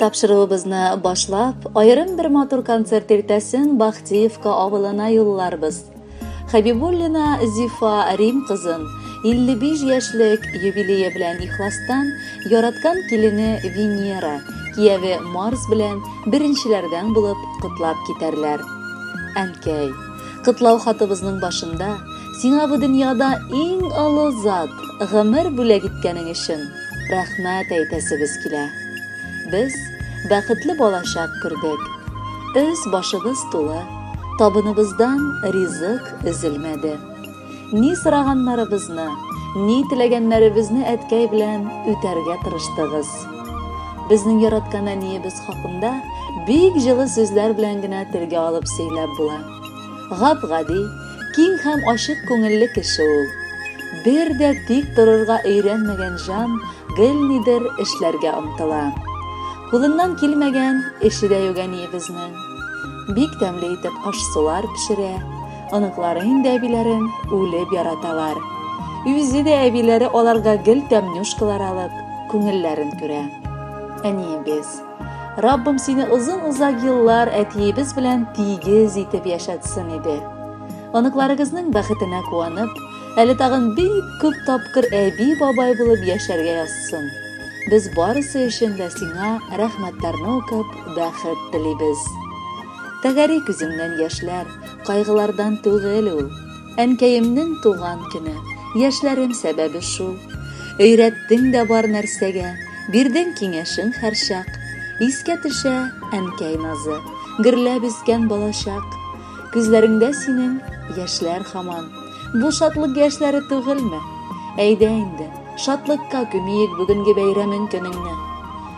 Тапшыруыбызны башлап, аерым бер матур концерт иртәсен Бахтиевка авылына юлларбыз. Хәбибуллина Зифа Рим кызын 55 яшьлек юбилее белән ихластан яраткан килене Венера, кияве Марс белән беренчеләрдән булып котлап китәрләр. Әнкәй, котлау хатыбызның башында сиңа бу дөньяда иң олы зат, гомер бүләк иткәнең өчен рәхмәт әйтәсебез килә. Без бәхетле балачак күрдек. Өс башыбыз тулы, табыныбыздан ризык өзелмәде. Ни сораганнарыбызны, ни теләгәннәребезне әткәй белән үтәргә тырыштыгыз. Безнең яраткан әниебез хакында бик җылы сүзләр белән генә телгә алып сөйләп була. Гап-гади, киң һәм ачык күңелле кеше ул. Бер дә тик торырга өйрәнмәгән җан гел нидер эшләргә омтыла. Кулыннан килмәгән эше дә юк әниебезнең. Бик тәмле итеп аш-сулар пешерә, оныклары инде әбиләрен үлеп яраталар. Үзе дә әбиләре аларга гел тәмнюшкалар алып, күңелләрен күрә. Әниебез, Раббым сине озын-озак еллар әтиебез белән тигез итеп яшәтсен иде. Оныкларыгызның бәхетенә куанып, әле тагын бик күп тапкыр әби-бабай булып яшәргә язсын. Без барысы өчен дә сиңа рәхмәтләрне укып, бәхет телибез. Тәгәри күзеңнән яшьләр, кайгылардан түгел ул. Әнкәемнең туган көне, яшьләрем сәбәбе шул. Өйрәттең дә бар нәрсәгә, бирдең киңәшең һәрчак. Искә төшә әнкәй назы, гөрләп үскән балачак. Күзләреңдә синең яшьләр һаман. Бу шатлык яшьләре түгелме? Әйдә инде, шатлыкка күмиек бүгенге бәйрәмең көнеңне.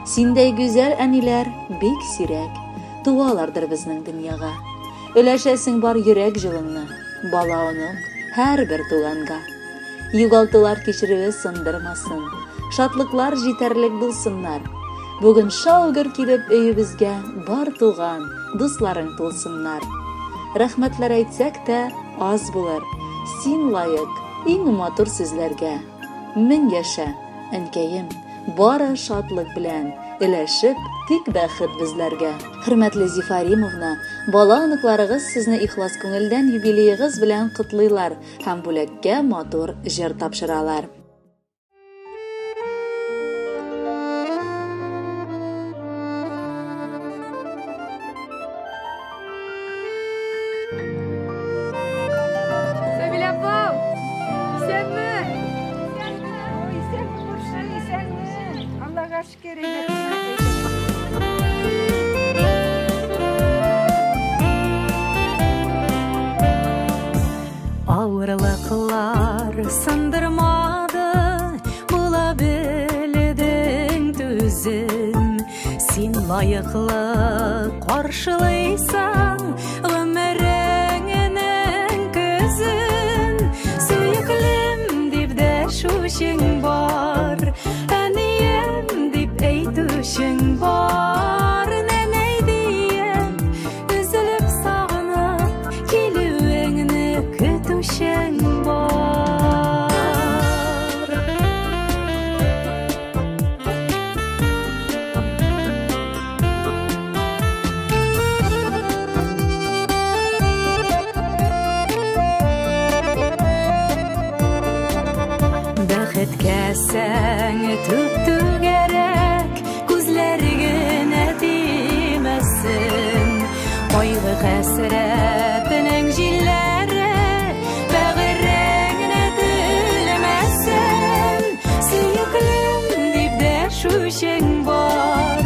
Синдәй гүзәл әниләр бик сирәк туалардыр безнең дөньяга. Өләшәсең бар йөрәк җылыңны, бала-онык, һәрбер туганга. Югалтулар кичерүе сындырмасын, шатлыклар җитәрлек булсыннар. Бүген шау-гөр килеп өебезгә бар туган, дусларың тулсыннар. Рәхмәтләр әйтсәк тә, аз булыр, син лаек иң матур сүзләргә. Мең яшә, әнкәем, бары шатлык белән өләшеп, тик бәхет безләргә. Хөрмәтле Зифа Римовна, бала-оныкларыгыз сезне ихлас күңелдән юбилеегыз белән котлыйлар һәм бүләккә матур җыр тапшыралар. Сәбилә апа, исәнме? Исәнме, күрше, исәнме? Аллага шөкер, Авырлыклар сындырмады, була белдең түзем. Син лаеклы каршылыйсың гомереңнең көзен. Сөеклем дип дәшүчең бар, әнием дип әйтүчең бар. Нәнәй диеп, өзелеп сагынып, килүеңне көтүчең бар. Бәхеткә сәң түп-түгәрәк, күзләр генә тимәсен. Кайгы хәсрәтенең җилләре бәгыреңне телмәсен. Сөеклем дип дәшүчең бар,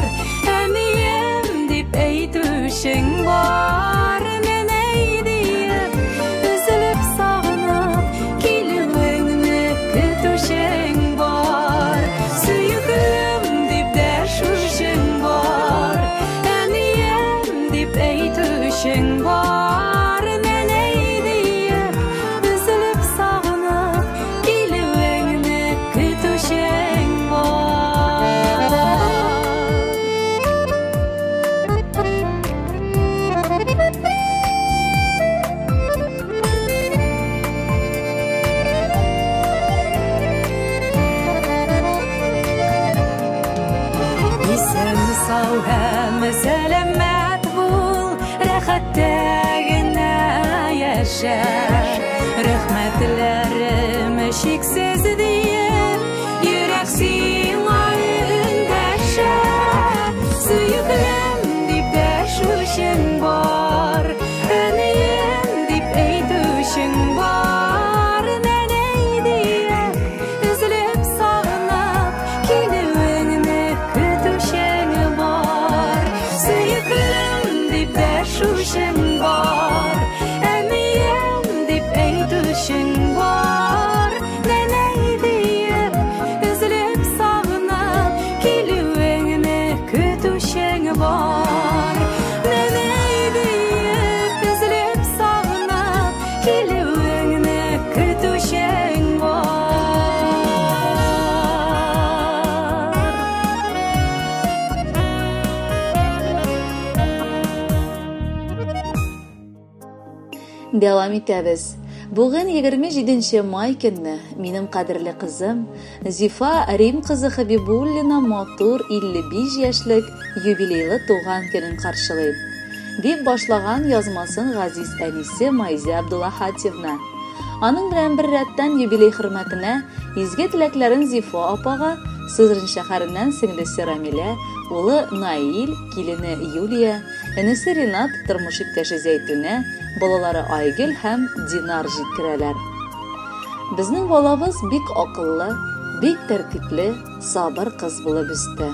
әнием дип әйтүчең бар. Нәнәй диеп, өзелеп сагынып, килүеңне көтүчең бар. Сөеклем дип дәшүчең бар, әнием дип әйтүчең бар. Нәнәй диеп, өзелеп сагынып, килүеңне көтүчең бар. Сау һәм сәламәт бул, рәхәттә генә яшә. Рәхмәтләрем чиксез диеп, йөрәк сиңа эндәшә. Сөеклем дип дәшүчең бар, әнием дип әйтүчең бар. Нәнәй диеп, өзелеп сагынып, килүеңне көтүчең бар. Сөеклем дип дәшүчең бар, әнием дип әйтүчең бар. Нәнәй диеп, өзелеп сагынып, килүеңне көтүчең бар. Нәнәй диеп, өзелеп сагынып, килүеңне көтүчең бар. Дәвам итәбез. Бүген 27 май көнне минем кадерле кызым Зифа Рим кызы Хабибуллина матур 55 яшьлек юбилейлы туган көнен каршылый. Дип башлаган язмасын газиз әнисе Майзә Абдуллахатьевна. Аның белән бер рәттән юбилей хөрмәтенә изге теләкләрен Зифа апага Сызрань шәһәреннән сеңлесе Рамилә, улы Наил, килене Юлия, энесе Ринат, тормыш иптәше Зәйтүнә, балалары Айгөл һәм Динар җиткерәләр. Безнең балабыз бик акыллы, бик тәртипле, сабыр кыз булып үсте.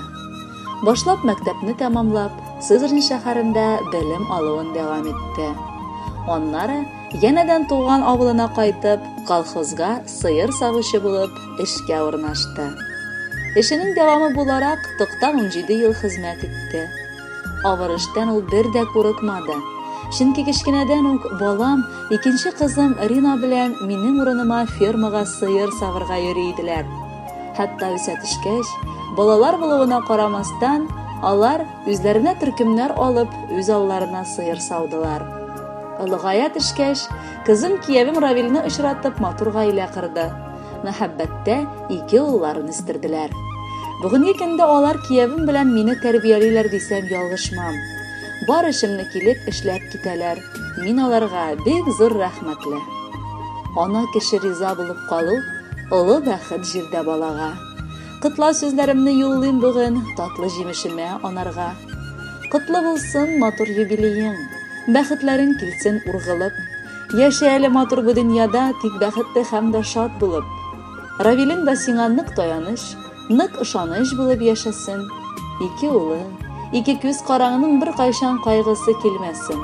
Башлап мәктәпне тәмамлап, Сызрань шәһәрендә белем алуын дәвам итте. Аннары янәдән туган авылына кайтып, колхозга сыер савучы булып эшкә урнашты. Эшенең дәвамы буларак, токта 17 ел хезмәт итте. Авыр эштән ул бер дә курыкмады. Чөнки кечкенәдән үк балам, икенче кызым Рина белән минем урыныма фермага сыер савырга йөри иделәр. Хәтта үсә төшкәч, балалар булуына карамастан, алар үзләренә төркемнәр алып, үз алларына сыер саудылар. Олыгая төшкәч, кызым киявем Равилне очратып матур гаилә корды. Мәхәббәттә ике улларын үстерделәр. Бүгенге көндә алар киявем белән мине тәрбиялиләр дисәм ялгышмам. Бар эшемне килеп эшләп китәләр. Мин аларга бик зур рәхмәтле. Ана кеше риза булып калу олы бәхет җирдә балага. Котлау сүзләремне юллыйм бүген татлы җимешемә анарга. Котлы булсын матур юбилеең, бәхетләрең килсен ургылып. Яшә әле матур бу дөньяда, тик бәхетле һәм дә шат булып. Равилең дә сиңа нык таяныч, нык ышаныч булып яшәсен. Ике улың, ике күз караңның бер кайчан кайгысы килмәсен.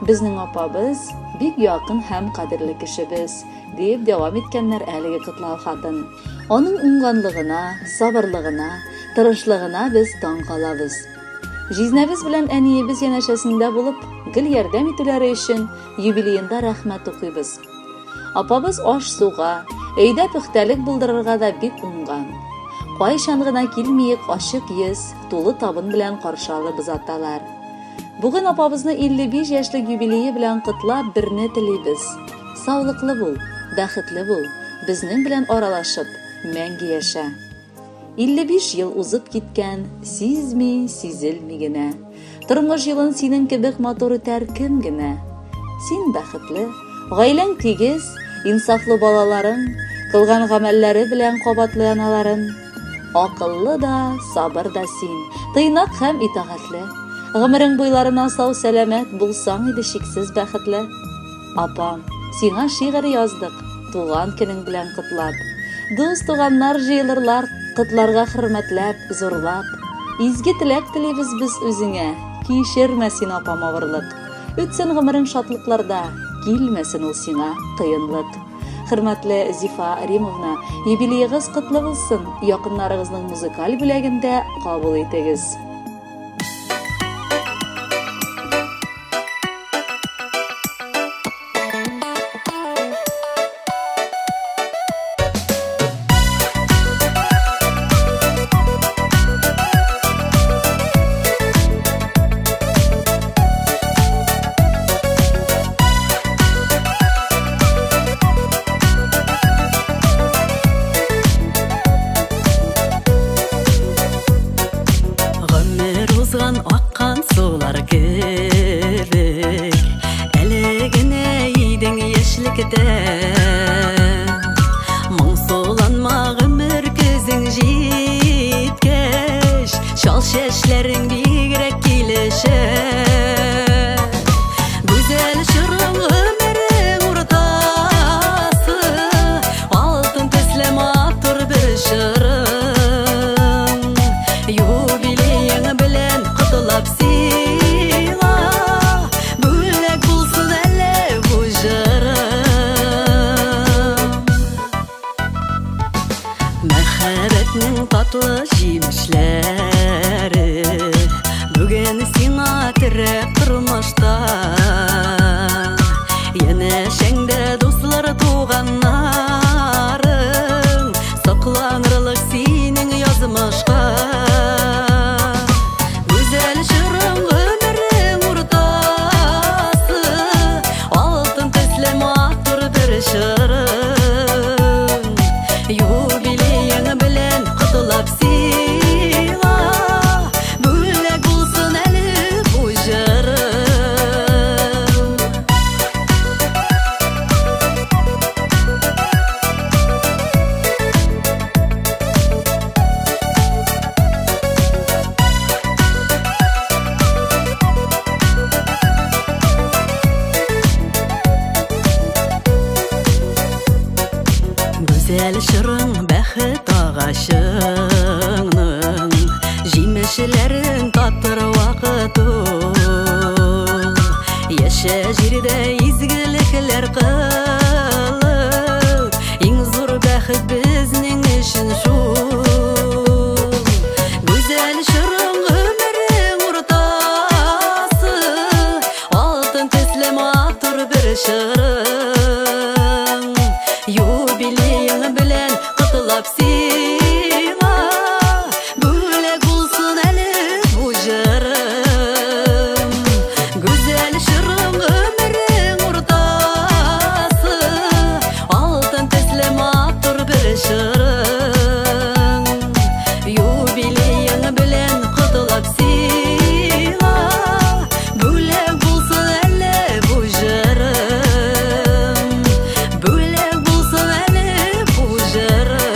Безнең апабыз бик якын һәм кадерле кешебез, дип дәвам иткәннәр әлеге котлау хатын. Аның уңганлыгына, сабырлыгына, тырышлыгына без таң калабыз. Җизнәбез белән әниебез янәшәсендә булып, гел ярдәм итүләре өчен юбилеенда рәхмәт укыйбыз. Апабыз аш-суга, өйдә пөхтәлек булдырырга да бик уңган. Кайчан гына килмиек, ачык йөз, тулы табын белән каршы алып озаталар. Бүген апабызны 55 яшьлек юбилее белән котлап берне телибез. Саулыклы бул, бәхетле бул, безнең белән аралашып, мәңге яшә. 55 ел узып киткән, сизми, сизелми генә. Тормыш юлын синең кебек матур үтәр кем генә? Син бәхетле, гаиләң тигез, инсафлы балаларың, кылган гамәлләре белән кабатлый аналарын. Акыллы да, сабыр да син, тыйнак һәм итагатьле. Гомерең буйларына сау сәламәт булсаң иде чиксез бәхетле. Апам, сиңа шигырь яздык, туган көнең белән котлап. Дус туганнар җыелырлар, котларга хөрмәтләп, зурлап. Изге теләк телибез без үзеңә, кичермә син, апам, авырлык. Үтсен гомерең шатлыкларда, килмәсен ул сиңа кыенлык. Хөрмәтле Зифа Римовна, юбилеегыз котлы булсын, якыннарыгызның музыкаль бүләген дә кабул итегез. Яшьләрең бигрәк килешә. Гүзәл чорың гомерең уртасы, алтын төсле матур бер чорың. Юбилеең белән котлап сиңа, бүләк булсын әле бу җырым. Мәхәббәтнең татлы җимешләре бүген сиңа терәк тормышта. Янәшәңдә дуслар, туганнарың, сокланырлык синең язмышка. Гүзәл чорың гомерең уртасы, алтын төсле матур бер чорың. Юбилеең белән котлап сиңа, бүләк булсын әле бу җырым. Гүзәл чорың бәхет агачыңның җимешләрен татыр вакыт ул. Яшә җирдә изгелекләр кылып, иң зур бәхет безнең өчен шул. Гүзәл чорың гомерең уртасы, алтын төсле матур бер чорың. Юбилеең белән котлап сиңа, бүләк булсын әле бу җырым. Гүзәл чорың гомерең уртасы, алтын төсле матур бер чорың. Юбилеең белән котлап сиңа, бүләк булсын әле бу җырым. Бүләк булсын әле бу җырым.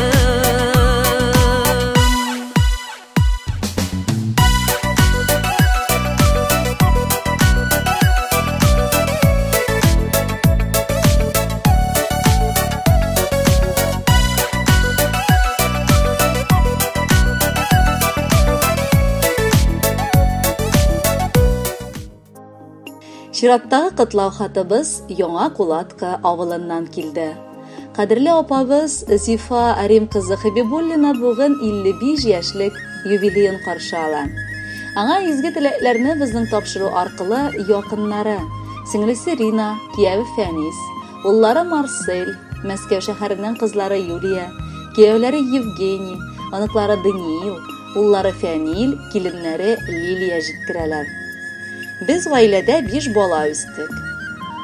Чираттагы котлау хатыбыз Яңа Кулатка авылыннан килде. Кадерле апабыз Зифа Арим кызы Хабибуллина бүген 55 яшьлек юбилеен каршы ала. Аңа изге теләкләрне безнең тапшыру аркылы якыннары, сеңлесе Рина, кияве Фәнис, уллары Марсель, Мәскәү шәһәреннән кызлары Юлия, кияүләре Евгений, оныклары Даниил, уллары Фәнил, киленнәре Лилия җиткерәләр. Без гаиләдә 5 бала үстек.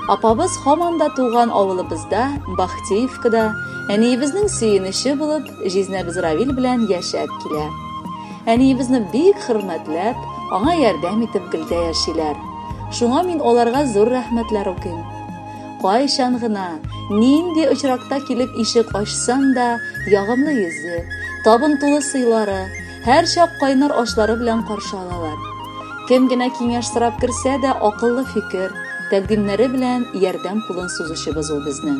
Апабыз һаман да туган авылыбызда, Бахтеевкада, әниебезнең сөенече булып, җизнәбез Равил белән яшәп килә. Әниебезне бик хөрмәтләп, аңа ярдәм итеп гелдә яшиләр. Шуңа мин аларга зур рәхмәтләр укыйм. Кайчан гына, нинди очракта килеп ишек ачсам да, ягымлы йөзе, табын тулы сыйлары, һәрчак кайнар ашлары белән каршы алалар. Кем генә киңәш сорап керсә дә, акыллы фикер, тәкъдимнәре белән ярдәм кулын сузучыбыз ул безнең.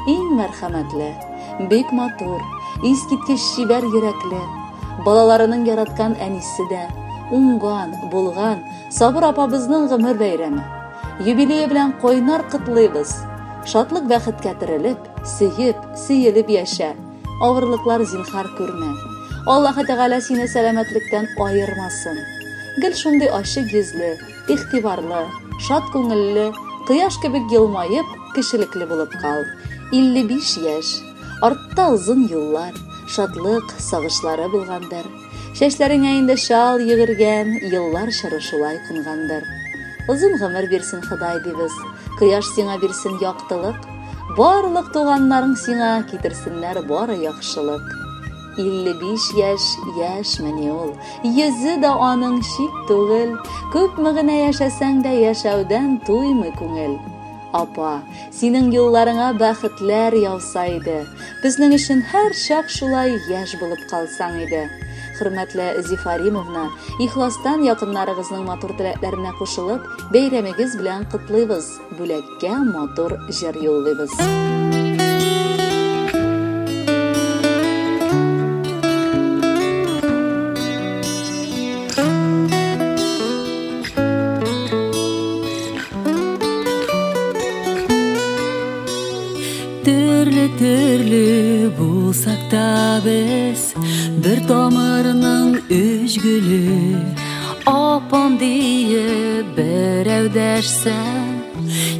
Иң мәрхәмәтле, бик матур, искиткеч чибәр йөрәкле, балаларының яраткан әнисе дә, уңган, булган, сабыр апабызның гомер бәйрәме. Юбилее белән кайнар котлыйбыз. Шатлык бәхеткә терелеп, сөеп, сөелеп яшә. Авырлыклар зинһар күрмә. Аллаһы Тәгалә сине сәламәтлектән аермасын. Гел шундый ачык йөзле, игътибарлы, шат күңелле, кояш кебек елмаеп, кешелекле булып кал. 55 яшь. Артта озын юллар, шатлык, сагышлары булгандыр. Чәчләреңә инде чал йөгергән, еллар чоры шулай кунгандыр. Озын гомер бирсен Ходай дибез. Кояш сиңа бирсен яктылык. Барлык туганнарың сиңа китерсеннәр бары яхшылык. 55 яшь яшьмени ул. Йөзе дә аның чик түгел. Күпме генә яшәсәң дә яшәүдән туймый күңел. Апа, синең юлларыңа бәхетләр яуса иде. Безнең өчен һәр чак шулай яшь булып калсаң иде. Хөрмәтле Зифа Римовна, ихластан якыннарыгызның матур теләкләренә кушылып, бәйрәмегез белән котлыйбыз, бүләккә матур җыр юллыйбыз. Төрле-төрле булсак та без, бер тамырның өч гөле. Апам диеп берәү дәшсә,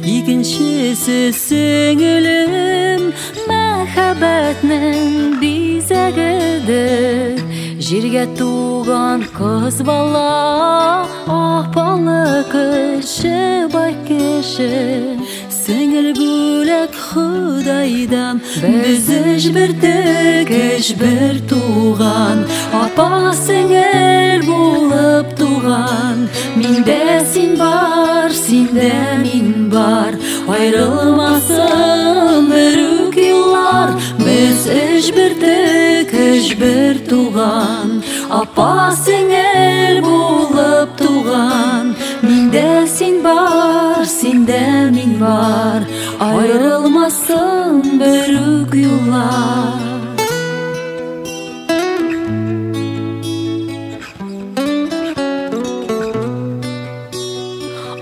икенчесе сеңелем. Мәхәббәтнең бизәгедер җиргә туган кыз бала. Апалы кеше бай кеше, сеңел бүләк Ходайдан. Без өч бөртек, өч бер туган, апа сеңел булып туган. Миндә син бар, синдә мин бар, аерылмасын берүк юллар. Без өч бөртек, өч бер туган, апа сеңел булып туган. Миндә син бар, синдә мин бар, аерылмасын берүк юллар.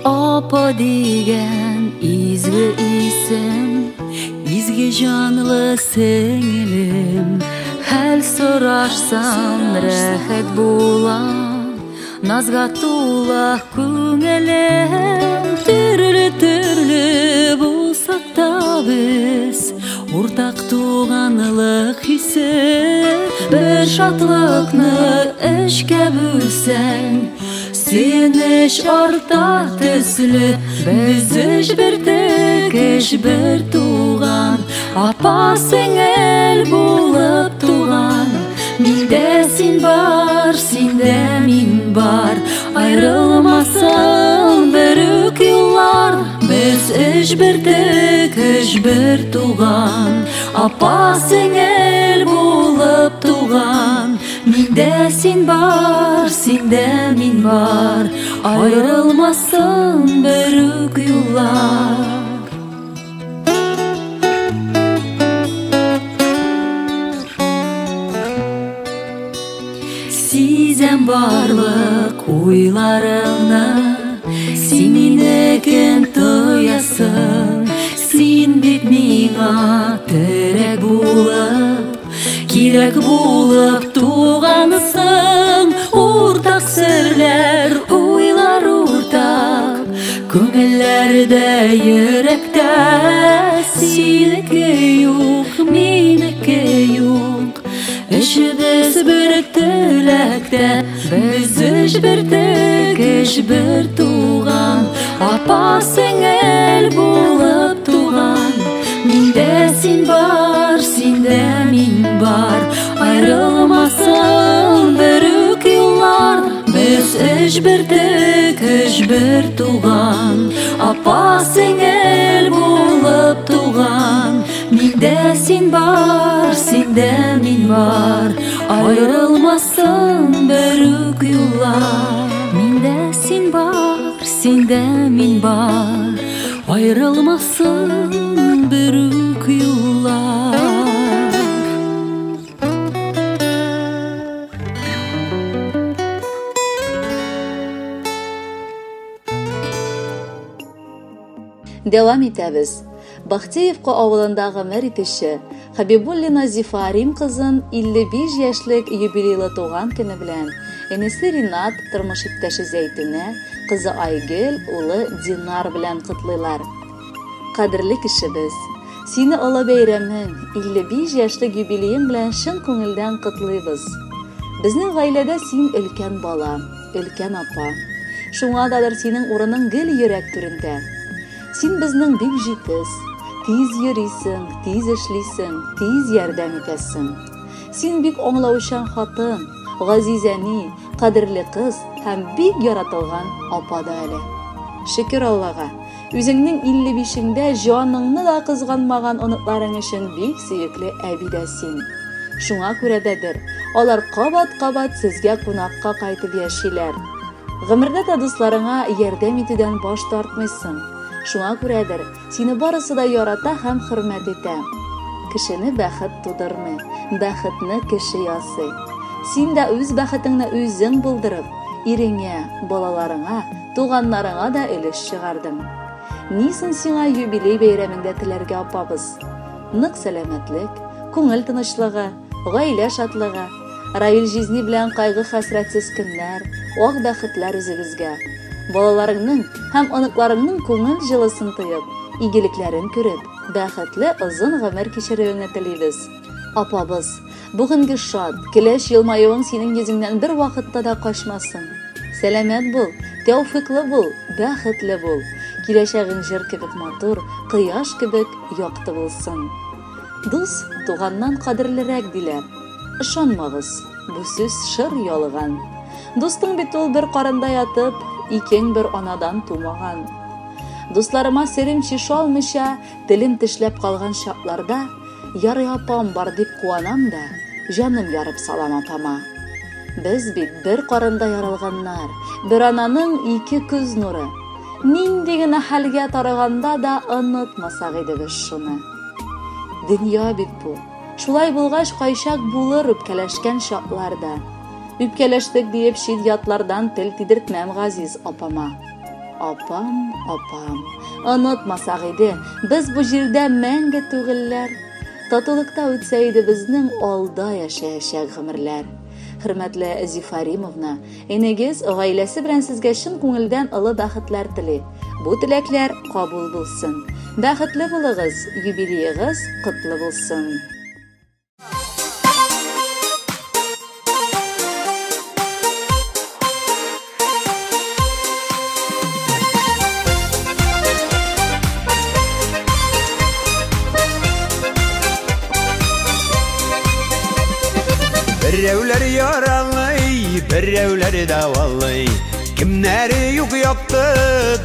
Апа дигән изге исем, изге җанлы сеңелем. Хәл сорашсам рәхәт була, назга тула күңелем. Төрле-төрле булсак та без, уртак туганлык хисе. Бер шатлыкны эшкә бүлсәң, сөенеч арта төсле. Без өч бөртек, өч бер туган, апа сеңел булып туган. Миндә син бар, синдә мин бар, аерылмасын берүк юллар. Без өч бөртек, өч бер туган, апа сеңел булып туган. Миндә син бар, синдә мин бар, аерылмасын берүк юллар. Сизәм барлык уйларыңны, син минекен тоясың. Син бит миңа терәк булып, кирәк булып тугансың. Уртак серләр, уйлар уртак, күңелләрдә, йөрәктә. Синеке юк, минеке юк, өчебез бер теләктә. Без өч бөртек, өч бер туган, апа сеңел булып туган. Миндә син бар, синдә мин бар, аерылмасын берүк юллар. Без өч бөртек, өч бер туган, апа сеңел булып туган. Миндә син бар, синдә мин бар, аерылмасын берүк юллар. Миндә син бар, синдә мин бар, аерылмасын берүк юллар. Дәвам итәбез. Бахтеевка авылында гомер итүче Хабибуллина Зифа Рим кызын 55 яшьлек юбилейлы туган көне белән энесе Ринат, тормыш иптәше Зәйтүнә, кызы Айгөл, улы Динар белән котлыйлар. Кадерле кешебез, сине олы бәйрәмең, 55 яшьлек юбилеең белән чын күңелдән котлыйбыз. Безнең гаиләдә син өлкән бала, өлкән апа. Шуңададыр синең урының гел йөрәк түрендә. Син безнең бик җитез, тиз йөрисең, тиз эшлисең, тиз ярдәм итәсең. Син бик аңлаучан хатын, газиз әни, кадерле кыз һәм бик яратылган апа да әле. Шөкер Аллага, үзеңнең 55-еңдә җаныңны да кызганмаган оныкларың өчен бик сөекле әби дә син. Шуңа күрә дәдер, алар кабат-кабат сезгә кунакка кайтып яшиләр. Гомердә дә дусларыңа ярдәм итүдән баш тартмыйсың. Шуңа күрәдер, сине барысы да ярата һәм хөрмәт итә. Кешене бәхет тудырмый, бәхетне кеше ясый. Син дә үз бәхетеңне үзең булдырып, иреңә, балаларыңа, туганнарыңа да өлеш чыгардың. Ни соң сиңа юбилей бәйрәмеңдә теләргә, апабыз? Нык сәламәтлек, күңел тынычлыгы, гаилә шатлыгы, Равил җизни белән кайгы-хәсрәтсез көннәр, ак бәхетләр үзегезгә. Балаларыңның һәм оныкларыңның күңел җылысын тоеп, игелекләрен күреп, бәхетле озын гомер кичерүеңне телибез. Апабыз, бүгенге шат, көләч елмаюың синең йөзеңнән бервакытта да качмасын. Сәламәт бул, тәүфыйклы бул, бәхетле бул. Киләчәгең җыр кебек матур, кояш кебек якты булсын. Дус туганнан кадерлерәк, диләр. Ышанмагыз, бу сүз шыр ялган. Дустың бит ул бер карында ятып, икең бер анадан тумаган. Дусларыма серем чишә алмыйча, телем тешләп калган чакларда, ярый апам бар дип куанам да, җаным ярып салам апама. Без бит бер карында яралганнар, бер ананың ике күз нуры. Нинди генә хәлгә тарыганда да онытмасак иде без шуны. Дөнья бит бу. Шулай булгач, кайчак булыр үпкәләшкән чаклар да. Үпкәләштек диеп чит ятлардан тел тидертмәм газиз апама. Апам, апам, онытмасак иде, без бу җирдә мәңге түгелләр. Татулыкта үтсә иде безнең алда яшәячәк гомерләр. Хөрмәтле Зифа Римовна, энегез гаиләсе белән сезгә чын күңелдән олы бәхетләр тели. Бу теләкләр кабул булсын. Бәхетле булыгыз, юбилеегыз котлы булсын. Берәүләр яралый, берәүләр дәвалый. Кемнәре юк якты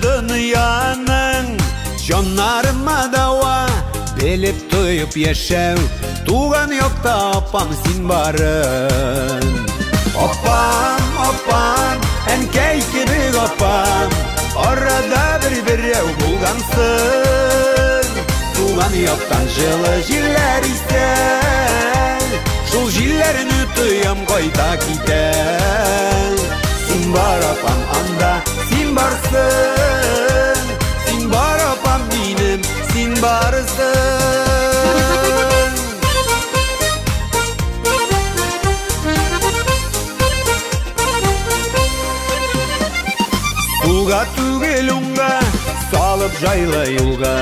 дөньяның. Җаннарыма дава, белеп тоеп яшәү. Туган якта апам син барын. Апам, апам, әнкәй кебек апам. Арада бер берәү булгансың. Туган яктан җылы җилләр исә. Шул җилләрне тоям кайта китә. Син бар апам анда, син барсың. Син бар апам минем, син барсың. Сулга түгел уңга, салып җайлы юлга.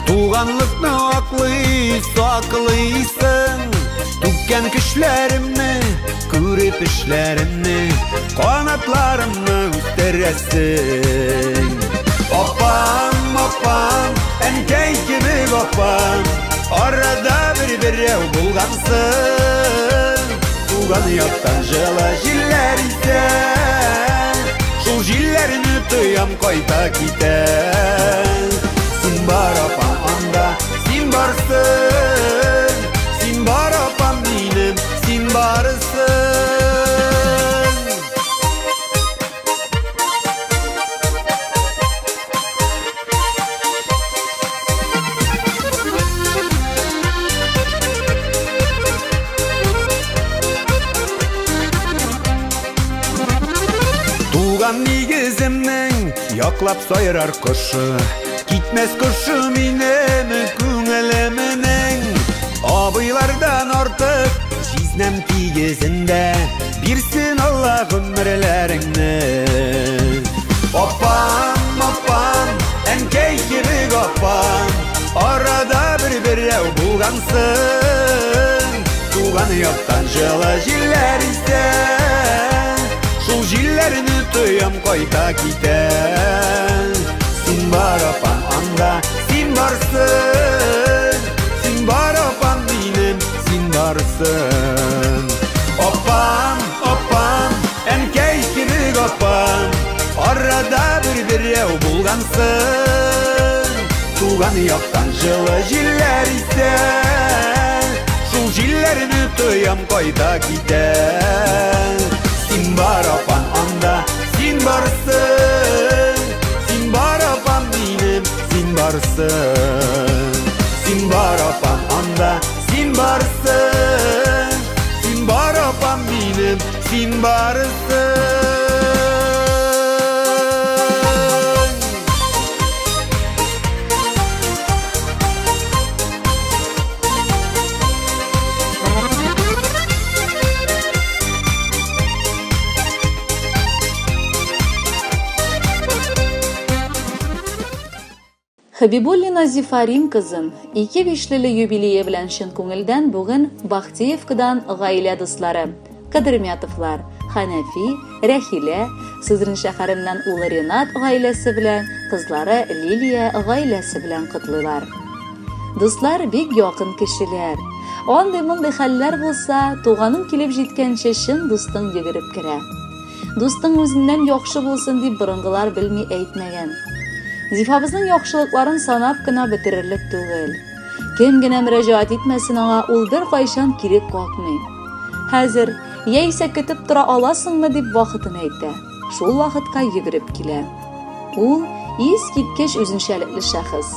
Туганлыкны аклый, саклыйсың. Түккән көчләремне, күреп эшләремне, канатларымны үстерәсең. Апам, апам, әнкәй кебек апам, арада бер берәү булгансың. Туган яктан җылы җилләр исә, шул җилләрне тоям кайта китә. Син бар апам анда, син барсың. Син бар апам минем, син барсың. Туган нигеземнең яклап сайрар кошы, китмәс кошы минем күңелемнең. Абыйлардан артык җизнәм тигезендә, бирсен Алла гомерләреңне. Апам, апам, әнкәй кебек апам, арада бер берәү булгансың. Туган яктан җылы җилләр исә, шул җилләрне тоям кайта китә. Син бар апам анда, син барсың. Син бар апам минем, син барсың. Апам, апам, әнкәй кебек апам, арада бер берәү булгансың. Туган яктан җылы җилләр исә, шул җилләрне тоям кайда китә. Син бар, апам, анда, син барсың. Син бар, апам, минем, син барсың. Син бар, апам, анда, син барсың. Син бар, апам, минем, син барсың. Хабибуллина Зифа Рим кызын ике бишлеле юбилее белән чын күңелдән бүген Бахтиевкадан гаилә дуслары Кадырмятовлар, Ханафи, Рәхилә, Сызран шәһәреннән улы Ренат гаиләсе белән, кызлары Лилия гаиләсе белән котлыйлар. Дуслар бик якын кешеләр. Андый-мондый хәлләр булса, туганың килеп җиткәнче чын дустың йөгереп керә. Дустың үзеннән яхшы булсын дип борынгылар белми әйтмәгән. Зифабызның яхшылыкларын санап кына бетерерлек түгел. Кем генә мөрәҗәгать итмәсен аңа, ул бер кайчан кире какмый. Хәзер, яисә көтеп тора аласыңмы дип вакытын әйтә. Шул вакытка йөгереп килә. Ул искиткеч үзенчәлекле шәхес.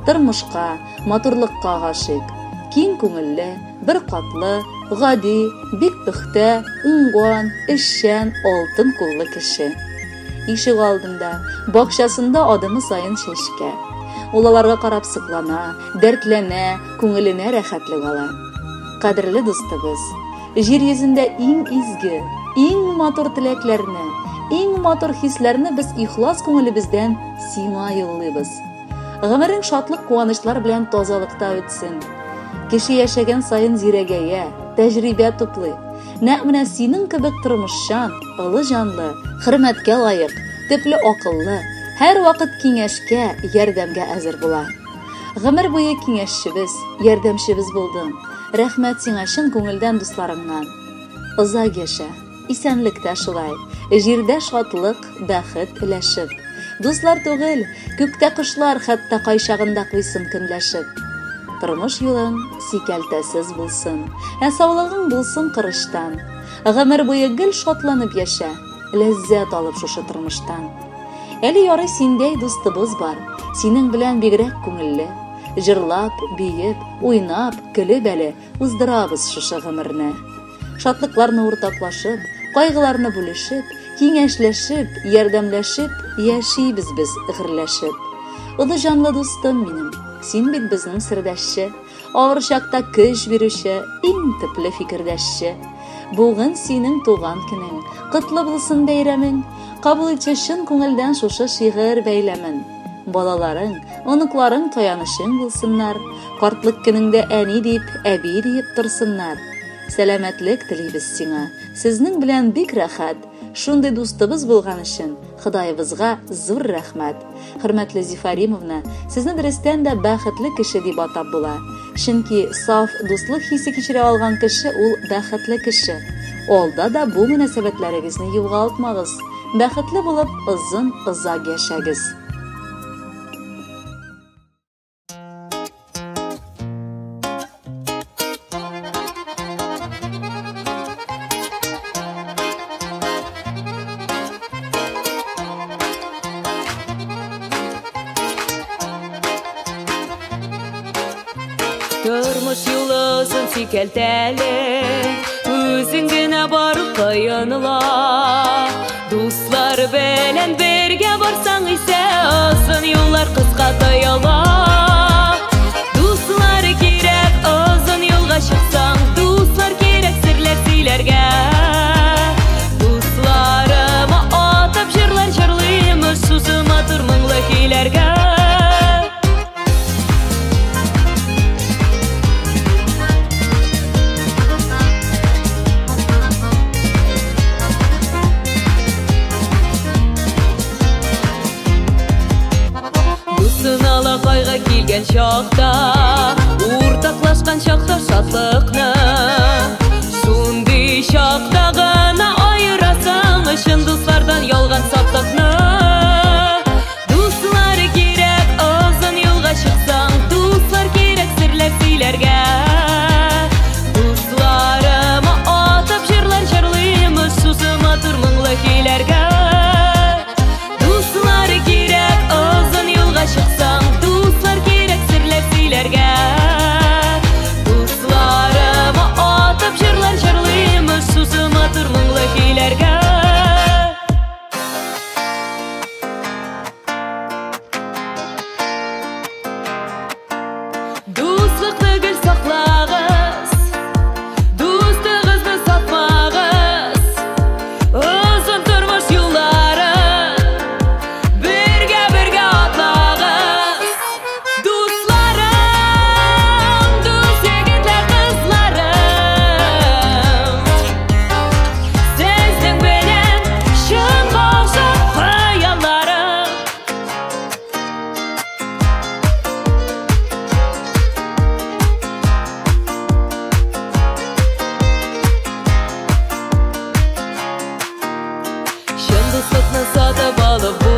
Тормышка, матурлыкка гашыйк. Киң күңелле, бер катлы, гади, бик пөхтә, уңган, эшчән, алтын куллы кеше. Ишек алдында, бакчасында адымы саен чәчкә. Ул аларга карап соклана, дәртләнә, күңеленә рәхәтлек ала. Кадерле дустыбыз, җир йөзендә иң изге, иң матур теләкләрне, иң матур хисләрне без ихлас күңелебездән сиңа юллыйбыз. Гомерең шатлык-куанычлар белән тазалыкта үтсен. Кеше яшәгән саен зирәгәя, тәҗрибә туплый. Нәкъ менә синең кебек тормышчан, олы җанлы, хөрмәткә лаек, төпле акыллы, һәр вакыт киңәшкә, ярдәмгә әзер була. Гомер буе киңәшчебез, ярдәмчебез булдың. Рәхмәт сиңа чын күңелдән дусларыңнан. Озак яшә, исәнлектә шулай, җирдә шатлык, бәхет өләшеп. Дуслар түгел, күктә кошлар хәтта кайчагында куйсын көнләшеп. Тормыш юлың сикәлтәсез булсын, ә саулыгың булсын кырыштан. Гомер буе гел шатланып яшә, ләззәт алып шушы тормыштан. Әле ярый синдәй дустыбыз бар, синең белән бигрәк күңелле. Җырлап, биеп, уйнап, көлеп әле уздырабыз шушы гомерне. Шатлыкларны уртаклашып, кайгыларны бүлешеп, киңәшләшеп, ярдәмләшеп яшибез без гөрләшеп. Олы җанлы дустым минем, син бит безнең сердәшче, авыр чакта көч бирүче, иң төпле фикердәшче. Бүген синең туган көнең, котлы булсын бәйрәмең, кабул итче чын күңелдән шушы шигырь бәйләмен. Балаларың, оныкларың таянычың булсыннар, картлык көнеңдә әни дип, әби диеп торсыннар. Сәламәтлек телибез сиңа, сезнең белән бик рәхәт, шундый дустыбыз булган өчен Ходаебызга зур рәхмәт. Хөрмәтле Зифа Римовна, сезне дөрестән дә бәхетле кеше дип атап була. Чөнки саф дуслык хисе кичерә алган кеше ул бәхетле кеше. Алда да бу мөнәсәбәтләрегезне югалтмагыз. Бәхетле булып озын озак яшәгез. Тормыш юлы озын сикәлтәле, үзең генә барып кыенла. Дуслар белән бергә барсаң исә, озын юллар кыска тоела. Дуслар кирәк, озын юлга чыксаң, дуслар кирәк серләр сөйләргә. Дусларыма атап җырлар җырлыйм, шушы матур моңлы көйләргә. Кайгы килгән чакта, уртаклашкан чакта шатлыкны, шундый чакта гына аерасың чын дуслардан ялган сатлыкны. Дуслар кирәк, озын юлга чыксаң, дуслар кирәк серләр сөйләргә. Дусларыма Чын дуслыкны сатып алып булмый.